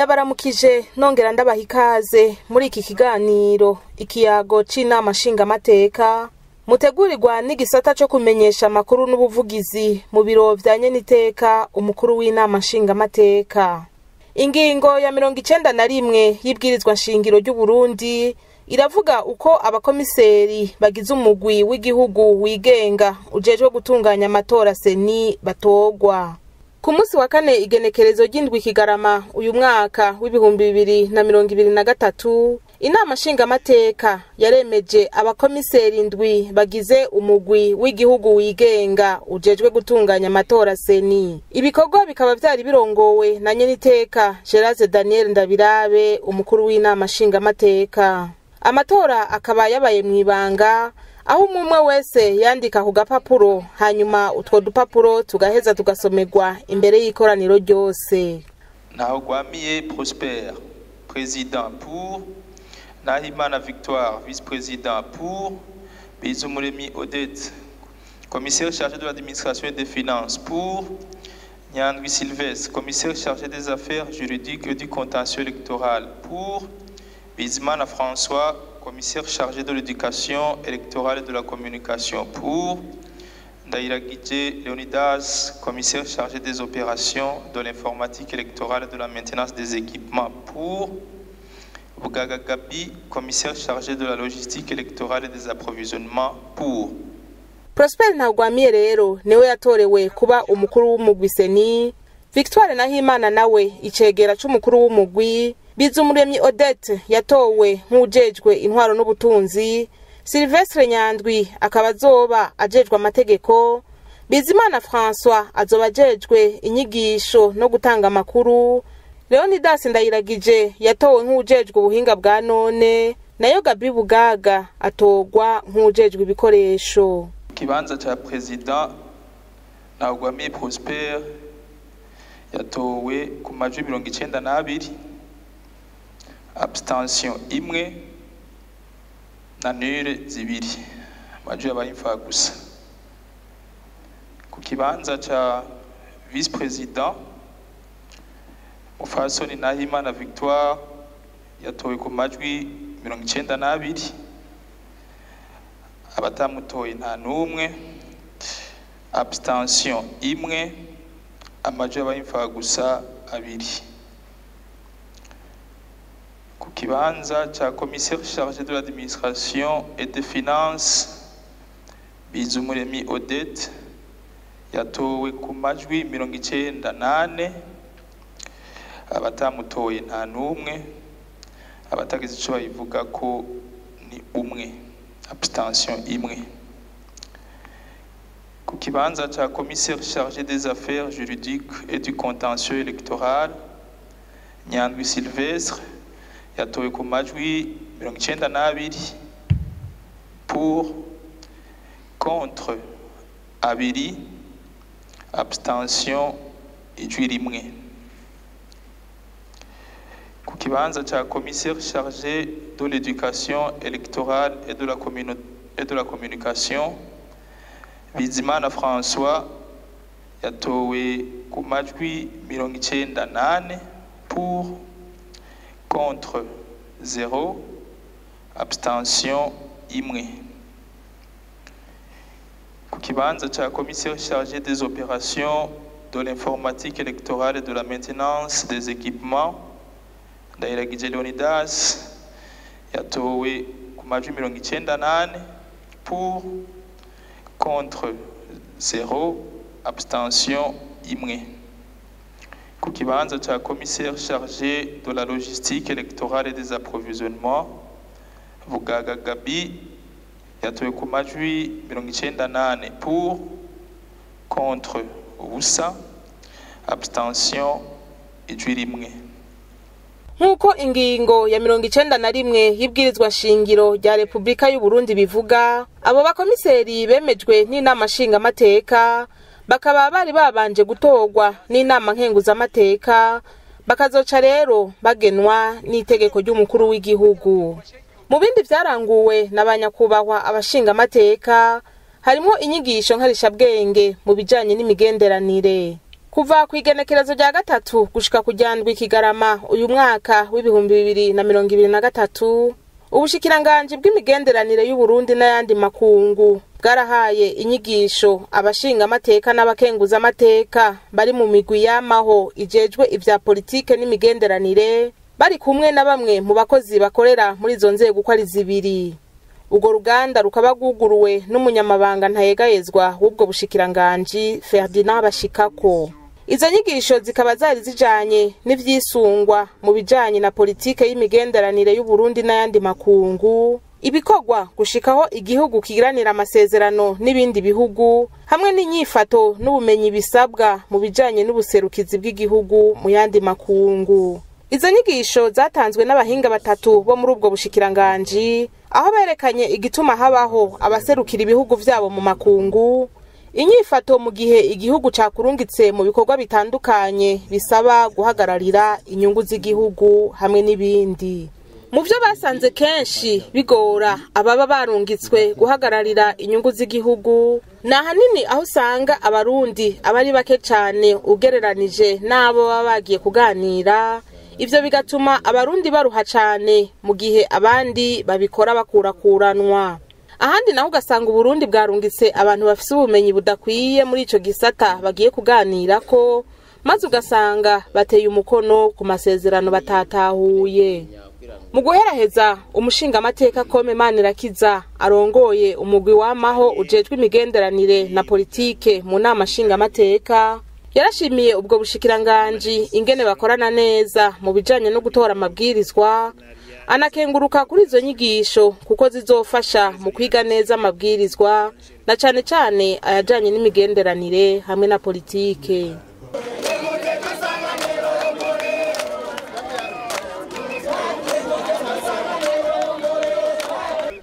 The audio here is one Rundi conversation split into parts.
Ndabaramukije nongera ndabaha ikaze muri iki kiganiro ikiyago c'inama nshingamateka mutegurirwa n'igisata co kumenyesha amakuru n'ubuvugizi mu biro vya nyeniteka umukuru w'inama nshingamateka. Ingingo ya 91 y'ibwirizwa nshingiro ry'u Burundi iravuga uko abakomiseri bagize umugwi w'igihugu wigenga ujejwe gutunganya amatora CENI batogwa. Ku munsi wa kane igenekerezo ry'indwi Kigarama uyu mwaka w'2023, inama nshingamateka yaremeje abakomiseri indwi bagize umugwi w'igihugu wigenga ujejwe gutunganya amatora CENI. Ibikorwa bikaba vyari birongowe na nyeniteka Gerase Daniel Ndabirabe, umukuru w'inama nshingamateka. Amatora akaba yabaye mw'ibanga, aho umwe wese yandika ku gapapuro, hanyuma utwo dupapuro tugaheza tugasomerwa imbere y'ikoraniro ryose. Ntahogwamiye Prosper, président pour; Nahimana Victoire, vice-président pour; Bizumuremyi Odette, commissaire chargé de l'administration et des finances pour; Nyandwi Sylvestre, commissaire chargé des affaires juridiques et du contentieux électoral pour; Bizimana François, commissaire chargé de l'éducation électorale et de la communication pour; Ndayiragije Leonidas, commissaire chargé des opérations de l'informatique électorale et de la maintenance des équipements pour; Bugaga Gabi, commissaire chargé de la logistique électorale et des approvisionnements pour. Prosper Ntagwamiye rero niwe yatorewe kuba umukuru w'umugwi CENI, Victoire Nahimana nawe icegera c'umukuru w'umugwi, Bizumuremyi Odette yatowe nk'ujejwe intwaro n'ubutunzi, Sylvestre Nyandwi akaba azoba ajejwe amategeko, Bizimana François azoba ajejwe inyigisho no gutanga amakuru, Leonidas Ndayiragije yatowe nk'ujejwe ubuhinga bwa none, nayo Gabi Bugaga atogwa nk'ujejwe ibikoresho. Kibanza ca président, Ntagwamiye Prosper yatowe ku majwi 92, abstention imwe na nure zibiri, amajwi yabaye imfagusa. Ku kibanza ca vice président, Mufasoni Nahimana Victoire yatowe ku majwi 92, abatamutoye nta n'umwe, abstention imwe, amajwi yabaye imfagusa abiri. Ku kibanza ca commissaire chargé de l'administration et des finances, Bizumuremyi Odette yatowe ku majwi 94, abatamutoye nta n'umwe, abatagize ico babivuga ko ni umwe, abstention imwe. Ku kibanza ca commissaire chargé des affaires juridiques et du contentieux électoral, Nyandwi Sylvestre yatowe ku majwi 92 pour, contre abiri, abstention ijwi rimwe. Ku kibanza ca commissaire chargé de l'éducation électorale et de la et de la communication, Bizimana François yatowe ku majwi 98 pour, contre 0, abstention imwe. Ku kibanza ca commissaire chargé des opérations de l'informatique électorale et de la maintenance des équipements, Ndayiragije Leonidas yatowe ku majwi 98 pour, contre 0, abstention imwe. Ku kibanza ca commissaire chargé de la logistique électorale et des approvisionnements, Bugaga Gabi yatowe ku majwi 98 pour, contre ubusa, abstention ijwi rimwe. Nk'uko ingingo ya 91 y'ibwirizwa shingiro rya Republika y'u Burundi bivuga, abo bakomiseri bemejwe n'inama nshingamateka, bakaba bari babanje gutorwa n'inama nkenguzamateka, bakazoca rero bagenwa n'itegeko ry'umukuru w'igihugu. Mu bindi vyaranguwe na banyakubahwa abashingamateka harimwo inyigisho nkarishabwenge mu bijanye n'imigenderanire. Kuva ku igenekerezo rya 3 gushika ku rya 7 Kigarama uyu mwaka w'2023, ubushikiranganji bw'imigenderanire y'u Burundi n'ayandi makungu bwarahaye inyigisho abashinga amateka n'abakenguza amateka bari mu migwi y'amaho ijejwe ivya politike n'imigenderanire, bari kumwe na bamwe mu bakozi bakorera muri izo nzego uko ari zibiri. Urwo ruganda rukaba rwuguruwe n'umunyamabanga ntayegayezwa w'ubwo bushikiranganji Ferdinand Bashikako. Izo nyigisho zikaba zari zijanye n'ivyisungwa mu bijanye na politike y'imigenderanire y'u Burundi n'ayandi makungu, ibikorwa gushikaho igihugu kigiranira amasezerano n'ibindi bihugu, hamwe n'inyifato n'ubumenyi bisabwa mu bijanye n'ubuserukizi bw'igihugu mu yandi makungu. Izo nyigisho zatanzwe n'abahinga batatu bo muri ubwo bushikiranganji, aho berekanye igituma habaho abaserukira ibihugu vyabo mu makungu, inyifato mu gihe igihugu cakurungitse mu bikorwa bitandukanye bisaba guhagararira inyungu z'igihugu hamwe n'ibindi. Mu vyo basanze kenshi bigora ababa barungitswe guhagararira inyungu z'igihugu, na hanini aho usanga abarundi abari bake cane ugereranije n'abo baba bagiye kuganira. Ivyo bigatuma abarundi baruha cane mu gihe abandi babikora bakurakuranwa. Ahandi naho ugasanga Uburundi bwarungitse abantu bafise ubumenyi budakwiye muri ico gisata bagiye kuganirako, maze ugasanga bateye umukono ku masezerano batatahuye. Mu guheraheza, umushinga amateka Kome Manirakiza arongoye umugwi w'amaho ujejwe imigenderanire na politike mu nama nshinga amateka, yarashimiye ubwo bushikiranganji ingene bakorana neza mu bijanye no gutora amabwirizwa, anakenguruka kuri izo nyigisho kuko zizofasha mu kwiga neza amabwirizwa na cane cane ayajanye n'imigenderanire hamwe na politike.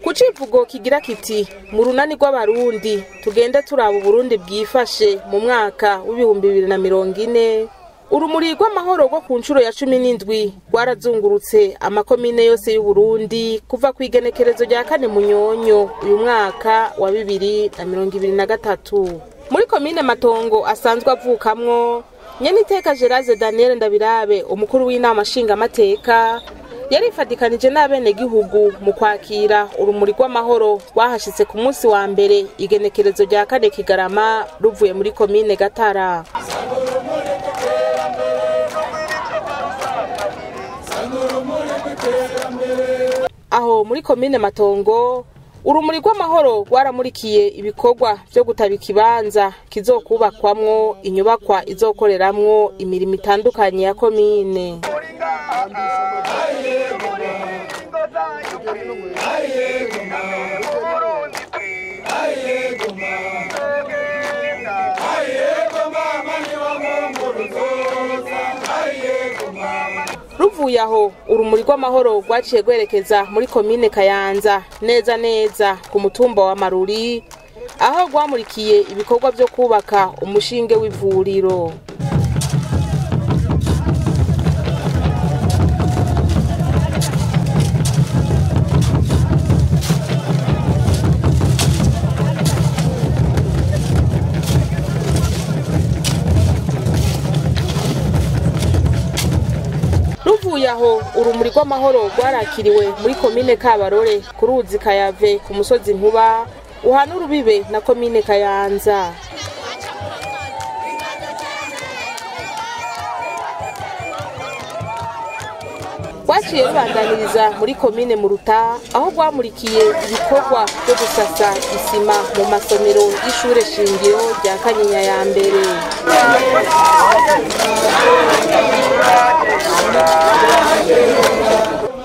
Ku civugo kigira kiti mu runani rw'abarundi tugende turaba Uburundi bwifashe mu mwaka w'2040, urumuri rw'amahoro rwo ku nshuro ya 17 rwarazungurutse amakomine yose y'u Burundi kuva ku igenekerezo rya 4 Munyonyo uyu mwaka wa 2023. Muri komine Matongo asanzwe avukamwo, Nyeniteka Gerase Daniel Ndabirabe, umukuru w'inama nshinga amateka, yarifatikanije n'abenegihugu mu kwakira urumuri rw'amahoro rwahashitse ku munsi wa mbere igenekerezo rya 4 Kigarama ruvuye muri komine Gatara. Aho muri komine Matongo, urumuri rw'amahoro rwaramurikiye ibikorwa vyo gutaba ikibanza kizokubakwamwo inyubakwa izokoreramwo imirimo itandukanye ya komine. Ruvuye aho, urumuri rw'amahoro rwaciye rwerekeza muri komine Kayanza neza neza ku mutumba wa Maruri, aho rwamurikiye ibikorwa vyo kubaka umushinge w'ivuriro. Ruvuye aho, urumuri rw'amahoro rwarakiriwe muri komine Kabarore ku ruzi Kayave ku musozi Nkuba uhana urubibe na komine Kayanza. Rwaciye rubandaniriza muri komine Muruta, aho rwamurikiye ibikorwa byo gusasa isima mu masomero y'ishure shingiro rya Kanyinya ya mbere.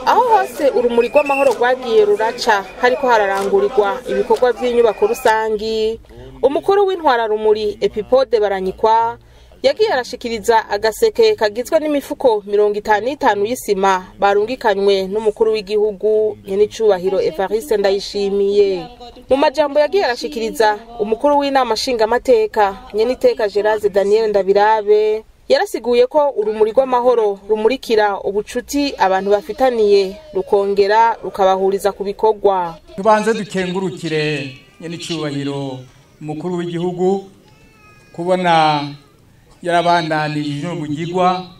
Aho hose urumuri rw'amahoro rwagiye ruraca hariko hararangurirwa ibikorwa vy'inyubako rusangi, umukuru w'intwararumuri Epipode Baranyikwa yagiye arashikiriza agaseke kagizwe n'imifuko 55 y'isima barungikanywe n'umukuru w'igihugu Nyenicubahiro Evariste Ndayishimiye. Mu majambo yagiye arashikiriza, umukuru w'inama nshingamateka Nyeniteka Gerase Daniel Ndabirabe yarasiguye ko urumuri rw'amahoro rumurikira ubucuti abantu bafitaniye, rukongera rukabahuriza ku bikorwa. Tubanze dukengurukire Nyenicubahiro umukuru w'igihugu kubona Yarabandanije n'umugigwa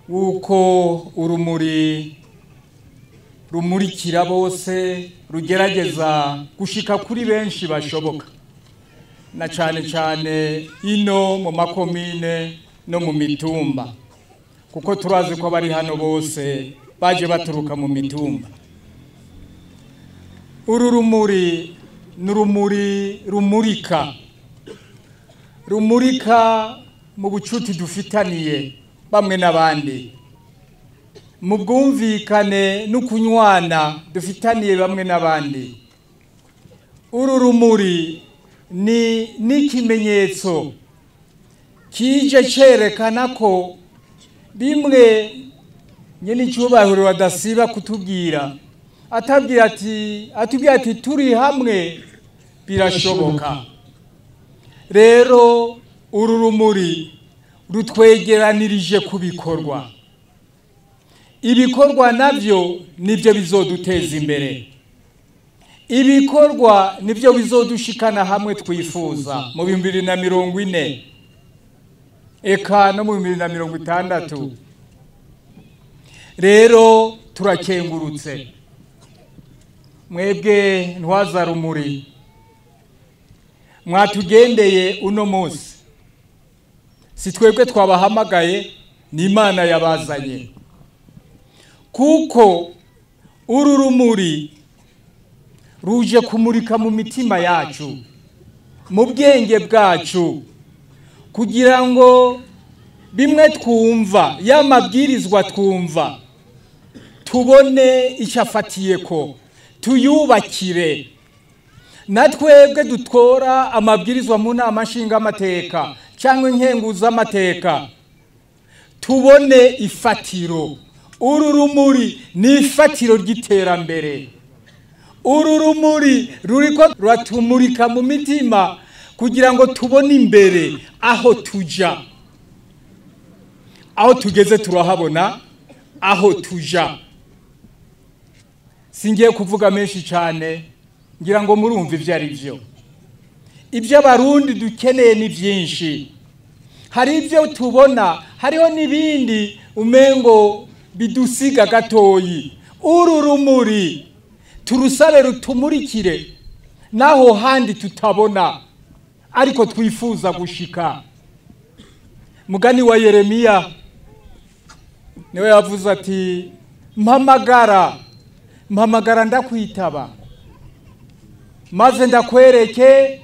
wuko urumuri rumurikira bose, rugerageza gushika kuri benshi bashoboka, na cane cane ino mu makomine no mu mitumba, kuko turazi ko bari hano bose baje baturuka mu mitumba. Uru rumuri ni urumuri rumurika, rumurika mu bucuti dufitaniye bamwe n'abandi, mu bwumvikane n'ukunywana dufitaniye bamwe n'abandi. Uru rumuri ni n'ikimenyetso kije cerekana ko bimwe nyene icyubahiro badasiba kutubwira, atabwira ati, atubwira ati turi hamwe birashoboka. Rero uru rumuri rutwegeranirije ku bikorwa, ibikorwa navyo nivyo bizoduteza imbere, ibikorwa nivyo bizodushikana hamwe twifuza mu 2040 eka no mu 2060. Rero turakengurutse mwebwe ntwaza rumuri mwatugendeye uno munsi. Si twebwe twabahamagaye, ni Imana yabazanye, kuko uru rumuri ruje kumurika mu mitima yacu, mu bwenge bwacu, kugira ngo bimwe twumva, ya mabwirizwa twumva, tubone icyo afatiye ko tuyubakire. Na twebwe dutora amabwirizwa mu nama nshingamateka cyangwa inkenguzamateka, tubone ifatiro. Uru rumuri ni ifatiro ry'iterambere. Uru rumuri ruriko ruratumurika mu mitima kugira ngo tubone imbere aho tuja, aho tugeze turahabona aho tuja. Singiye kuvuga menshi cyane, ngira ngo murumva ivyo ari byo. Ibyo abarundi dukeneye ni byinshi, hari ibyo tubona, hariho n'ibindi umengo bidusiga gatoyi. Uru rumuri turusabe rutumurikire naho handi tutabona ariko twifuza gushika. Mugani wa Yeremiya niwe yavuze ati mpamagara, mpamagara ndakwitaba, maze ndakwereke,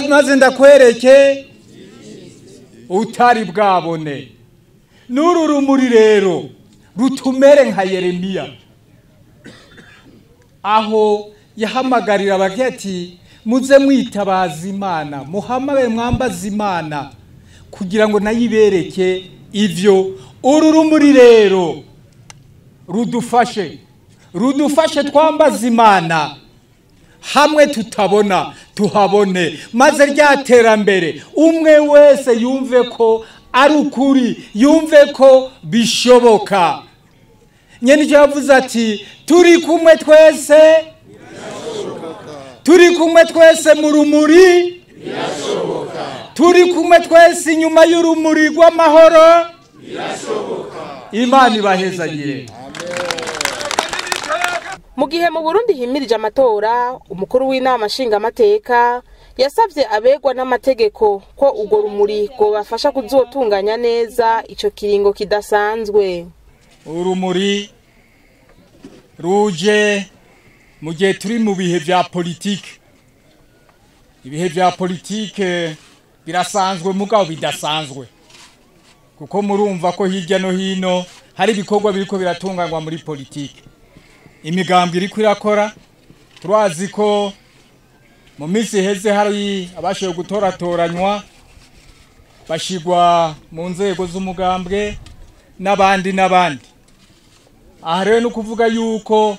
maze ndakwereke utari bwabone. N'uru rumuri rero rutumere nka Yeremiya, aho yahamagarira abagira ati muze mwitabaza Imana, muhamagare mwambaza Imana kugira ngo nayibereke ivyo. Uru rumuri rero rudufashe, rudufashe twambaza Imana hamwe tutabona tuhabone, maze rya terambere umwe wese yumve ko ari ukuri, yumve ko bishoboka. Nyene icyo yavuze ati turi kumwe twese, turi kumwe twese mu rumuri, turi kumwe twese inyuma y'urumuri rw'amahoro. Imana ibahezagire. Mu gihe mu Burundi himirije amatora, umukuru w'inama nshingamateka yasabye abegwa n'amategeko ko urwo rumuri rwobafasha kuzotunganya neza ico kiringo kidasanzwe. Urumuri ruje mu gihe turi mu bihe vya politike. Ibihe vya politike birasanzwe mugabo bidasanzwe, kuko murumva ko hirya no hino hari ibikorwa biriko biratunganywa muri politike, imigambwe iriko irakora. Turazi ko mu minsi iheze hari abashoboye gutoratoranywa bashigwa mu nzego z'umugambwe n'abandi n'abandi. Aha rero ni ukuvuga yuko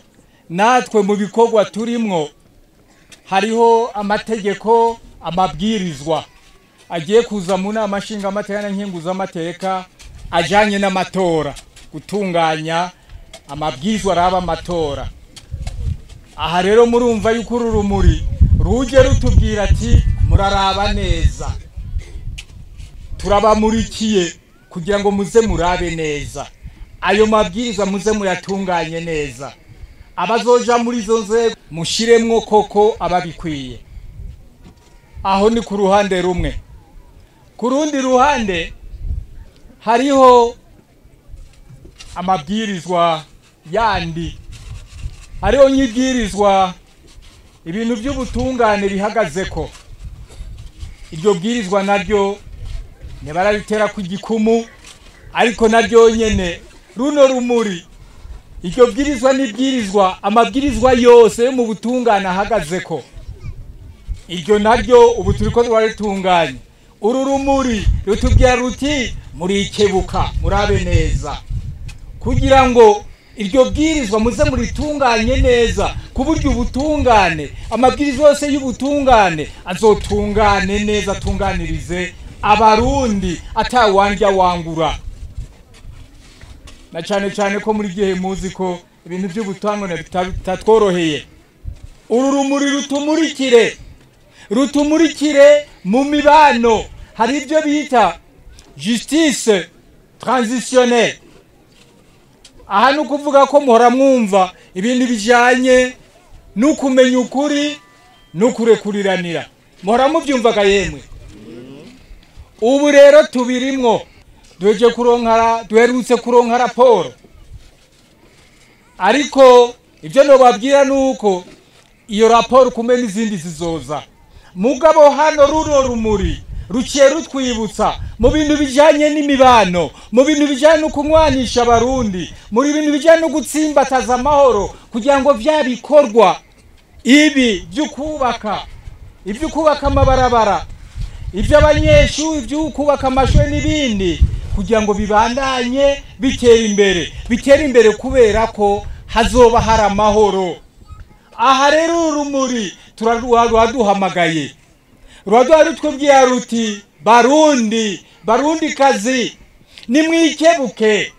natwe mu bikorwa turimwo hariho amategeko, amabwirizwa agiye kuza mu nama nshingamateka na nkenguzamateka ajanye n'amatora, gutunganya amabwirizwa araba amatora. Aha rero murumva yuko uru rumuri ruje rutubwira ati muraraba neza, Turabamurikiye kugira ngo muze murabe neza ayo mabwirizwa, muze muyatunganye neza. Abazoja muri izo nzego mushiremwo koko ababikwiye. Aho ni ku ruhande rumwe. Ku rundi ruhande hariho amabwirizwa yandi, hariho nk'ibwirizwa ibintu by'ubutungane bihagazeko. Iryo bwirizwa naryo ntibarabitera ku gikumu, ariko naryo nyene runo rumuri iryo bwirizwa n'ibwirizwa, amabwirizwa yose yo mu butungane ahagazeko, iryo naryo ubu turiko turaritunganya. Uru rumuri rutubwira ruti murikebuka murabe neza, kugira ngo iryo bwirizwa muze muritunganye neza, ku buryo ubutungane, amabwirizwa yose y'ubutungane azotungane neza, atunganirize Abarundi atawandya wangura. Na cyane cyane ko muri gihe muzi ko ibintu by'ubutungane bitatworoheye. Uru rumuri rutumurikire, rutumurikire mu mibano. Hari ibyo bita justice transitionnelle. Aha ni ukuvuga ko muhora mwumva ibintu bijyanye no kumenya ukuri no kurekuriranira, muhora mubyumvaga yemwe. Ubu rero tubirimwo, duherutse kuronka raporo, ariko ibyo nobabwira nuko iyo raporo kumwe n'izindi zizoza. Mugabo hano runo rumuri ruciye rutwibutsa mu bintu bijyanye n'imibano, mu bintu bijyanye no kunywanisha Abarundi, muri bintu bijyanye no gutsimbataza amahoro, kugira ngo vya bikorwa ibi by'ukubaka, iby'ukubaka amabarabara, iby'abanyeshuri, iby'ukubaka amashuri n'ibindi, kugira ngo bibandanye bitera imbere, bitera imbere kubera ko hazoba hari amahoro. Aha rero urumuri ruraduhamagaye, ruraduha rutubwira ruti Barundi, Barundi kazi, nimwikebuke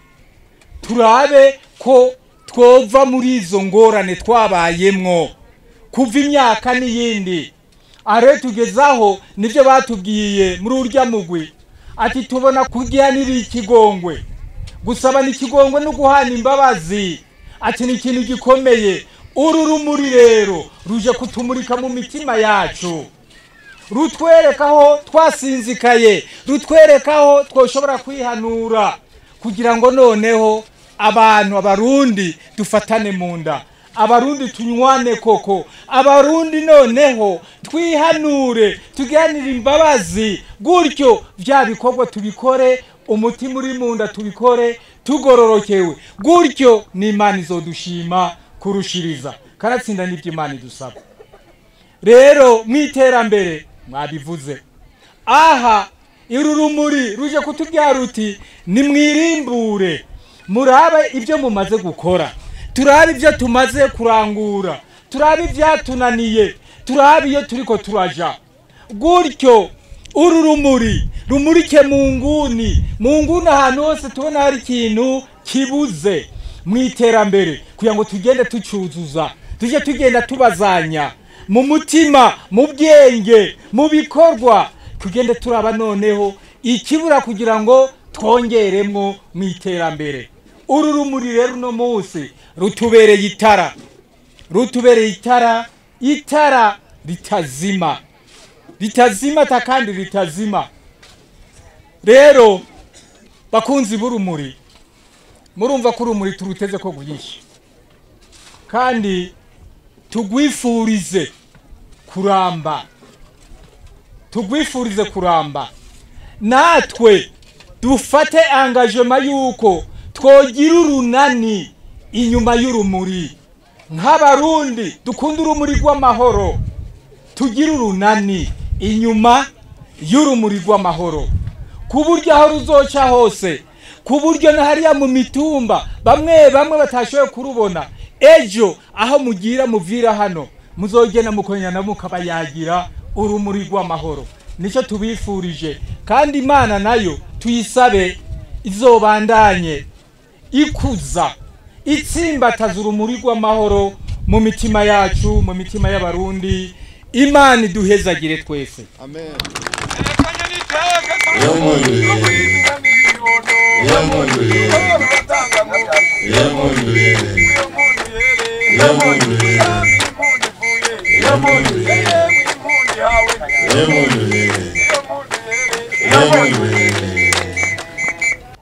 turabe ko twova muri izo ngorane twabayemwo kuva imyaka n'iyindi. Are tugezaho nivyo batubwiye muri urya mugwi, ati tubona kugiranira ikigongwe, gusaba n'ikigongwe no guhana imbabazi, ati ni ikintu gikomeye. Uru rumuri rero ruje kutumurika mu mitima yacu, rutwereka aho twasinzikaye, rutwereka aho twoshobora kwihanura, kugira ngo noneho abantu Abarundi dufatane mu nda, Abarundi tunywane koko, Abarundi noneho twihanure, tugiranire imbabazi, gutyo vya bikorwa tubikore umutima uri mu nda, tubikore tugororokewe, gutyo n'Imana izodushima kurushiriza. Karatsinda n'ibyo Imana idusaba. Rero mwiterambere mwabivuze aha, uru rumuri ruje kutubwira ruti nimwirimbure, murabe ibyo mumaze gukora, turabe ibyo tumaze kurangura, turabe ibyatunaniye, turabe iyo turiko turaja. Gutyo uru rumuri rumurike mu nguni, mu nguni ahantu hose tubona hari ikintu kibuze mwiterambere, kugira ngo tugende tucuzuza, tujye tugenda tubazanya mu mutima, mu bwenge, mu bikorwa, tugende turaba noneho ikibura kugira ngo twongeremwo mu iterambere. Uru rumuri rero uno munsi rutubereye itara, rutubereye itara, itara ritazima, ritazima kandi ritazima. Rero bakunzi b'urumuri, murumva ko urumuri turuteze ko guyisha, kandi tugwifurize kuramba, tugwifurize kuramba. Natwe dufate engagement yuko twogira urunani inyuma y'urumuri, nk'Abarundi dukunda urumuri rw'amahoro, tugira urunani inyuma y'urumuri rw'amahoro, ku buryo aho ruzoca hose, ku buryo na hariya mu mitumba bamwe bamwe batashoboye kurubona, ejo aho mugira muvira hano muzogenda mukonyana mukabayagira urumuri rw'amahoro. Nicyo tubifurije, kandi Imana nayo tuyisabe izobandanye ikuza itsimbataza urumuri rw'amahoro mu mitima yacu, mu mitima y'Abarundi. Imana iduhezagire twese. Amen.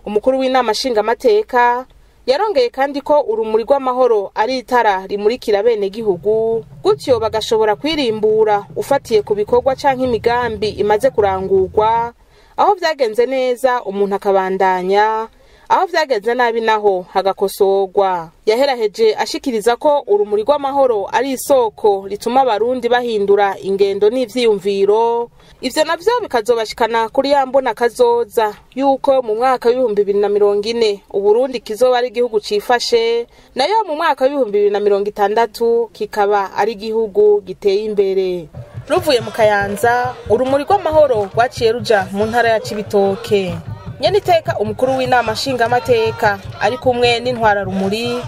Umukuru w'inama nshingamateka yarongeye kandi ko urumuri rw'amahoro ari itara rimurikira bene gihugu, gutyo bagashobora kwirimbura ufatiye ku bikorwa canke imigambi imaze kurangurwa, aho vyagenze neza umuntu akabandanya, aho vyagenze nabi naho hagakosorwa. Yaheraheje ashikiriza ko urumuri rw'amahoro ari isoko rituma abarundi bahindura ingendo n'ivyiyumviro, ivyo navyo bikazobashikana kuri ya mbona kazoza yuko mu mwaka w'ibihumbi bibiri na mirongo ine Uburundi kizoba ari igihugu cifashe, nayo mu mwaka w'ibihumbi bibiri na mirongo itandatu kikaba ari igihugu giteye imbere. Ruvuye mu Kayanza, urumuri rw'amahoro rwaciye ruja mu ntara ya Cibitoke. Nyeniteka umukuru w'inama nshingamateka ari kumwe n'intwararumuri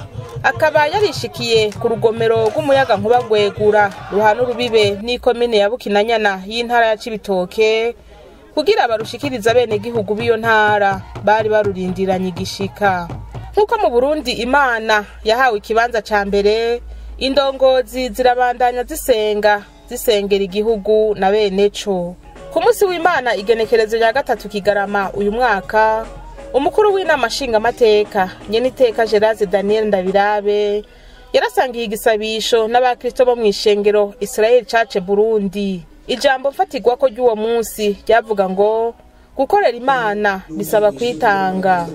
akaba yarishikiye ku rugomero rw'umuyaga nkuba Rwegura ruhana urubibe n'ikomine ya Bukinanyana y'intara ya Cibitoke kugira barushikiriza bene gihugu b'iyo ntara bari barurindiranye igishika. Nk'uko mu Burundi Imana yahawe ikibanza ca mbere, indongozi zirabandanya zisenga zisengera igihugu na bene co. Ku munsi w'Imana igenekerezo rya 3 Kigarama uyu mwaka, umukuru w'inama nshingamateka Nyeniteka Gerard Daniel Ndabirabe yarasangiye igisabisho n'abakristo bo mw'ishengero Israel Church Burundi. Ijambo mfatirwa ko ry'uwo munsi ryavuga ngo gukorera Imana bisaba kwitanga.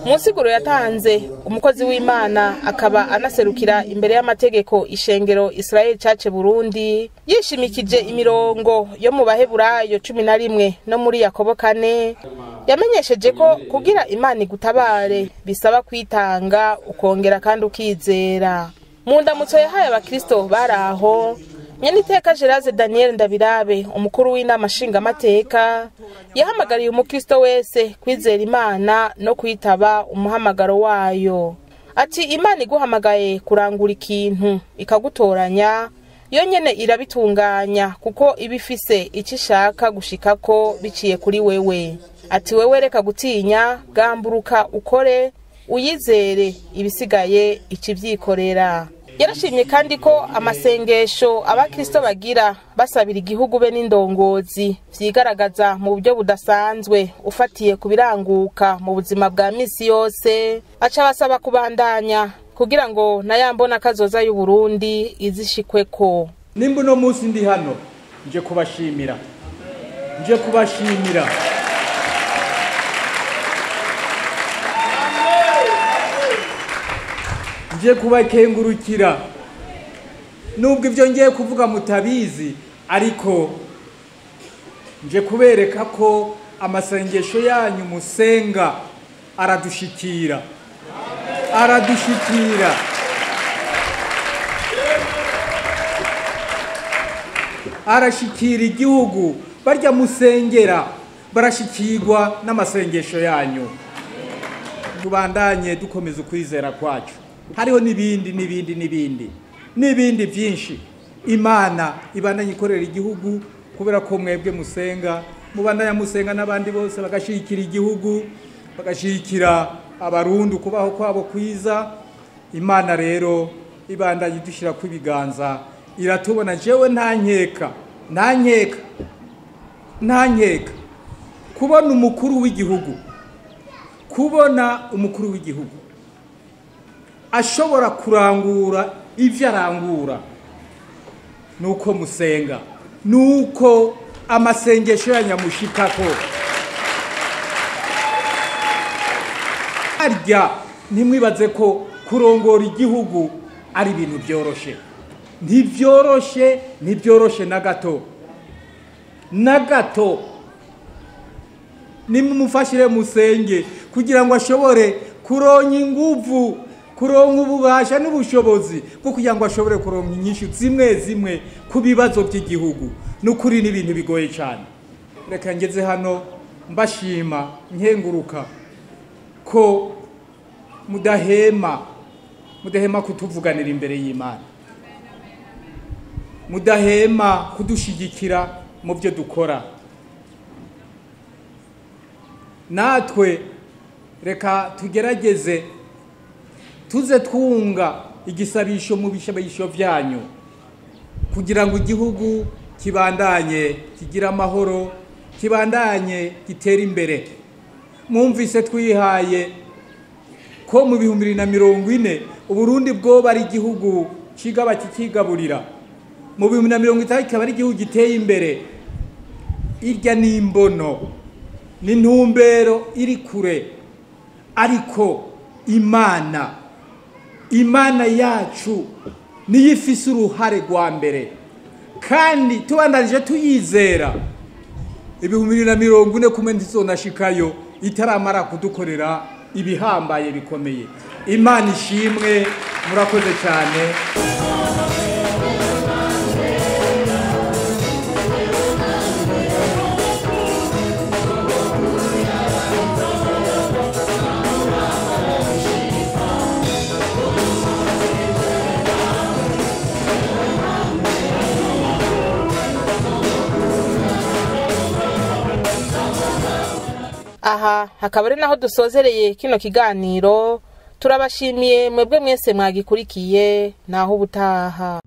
Mu nsiguro yatanze, umukozi w'Imana akaba anaserukira imbere y'amategeko ishengero Israel Church Burundi, yishimikije imirongo yo mu Baheburayo 11 no muri Yakobo 4, yamenyesheje ko kugira Imana igutabare bisaba kwitanga ukongera kandi ukizera. Mu ndamutso yahaye abakristo baraho, Nyeniteka Gerard Daniel Ndabirabe umukuru w'inama nshingamateka yahamagariye umukristo wese kwizera Imana no kwitaba umuhamagaro wayo. Ati Imana iguhamagaye kurangura ikintu ikagutoranya, yo nyene irabitunganya kuko ibifise icishaka gushikako biciye kuri wewe. Ati wewe reka gutinya, gamburuka ukore, uyizere, ibisigaye ikivyikorera. Yarashimye kandi ko amasengesho abakristo bagira basabira igihugu be n'indongozi vyigaragaza mu buryo budasanzwe ufatiye kubiranguka mu buzima bwa misi yose, aca basaba kubandanya kugira ngo na ya mbona kazoza y'u Burundi izishikweko. Nimba uno munsi ndi hano nje kubashimira, nje kubashimira. Nje kubakengurukira nubwo ivyo ngiye kuvuga mutabizi, ariko nje kubereka ko amasengesho yanyu musenga aradushikira, aradushikira. Arashikira igihugu, barya musengera barashikirwa n'amasengesho yanyu. Tubandanye dukomeza ukwizera kwacu. Hariho n'ibindi n'ibindi n'ibindi n'ibindi byinshi. Imana ibandanye ikorera igihugu kubera ko mwebwe musenga, mubandanya musenga n'abandi bose bagashikira igihugu, bagashikira abarundi kubaho kwabo kwiza. Imana rero ibandanye idushira ku ibiganza, iratubona. Jewe nta nkeka, nta nkeka, nta nkeka kubona umukuru w'igihugu, kubona umukuru w'igihugu ashobora kurangura ivyo arangura nuko musenga, nuko amasengesho yanyamushikako. Arya ntimwibaze ko kurongora igihugu ari ibintu byoroshe. Ntivyoroshe, ntivyoroshe na gato, na gato. Nimumufashire musenge kugira ngo ashobore kuronka inguvu, kuronka ububasha n'ubushobozi bwo kugira ngo ashobore kuronka inyishu zimwe zimwe ku bibazo by'igihugu. Nukuri n'ibintu bigoye cyane. Reka ngeze hano mbashima nkenguruka ko mudahema kutuvuganira imbere y'Imana, mudahema kudushigikira mu byo dukora. Natwe reka tugerageze tuze twunga igisabisho mu bishabisho byanyu kugira ngo igihugu kibandanye kigira amahoro, kibandanye gitera imbere. Mwumvise twihaye ko mu 2040 Uburundi bwoba ari igihugu kigaba kikigaburira, mu 2050 kikaba ari igihugu giteye imbere. Irya ni imbono, ni intumbero iri kure, ariko Imana yacu niyo ifise uruhare rwa mbere, kandi tubandanije tuyizera 2040 kumwe ntizonashikayo itaramara kudukorera ibihambaye bikomeye. Imana ishimwe, murakoze cyane. Aha hakaba ari naho dusozereye kino kiganiro. Turabashimiye mwebwe mwese mwagikurikiye, naho ubutaha.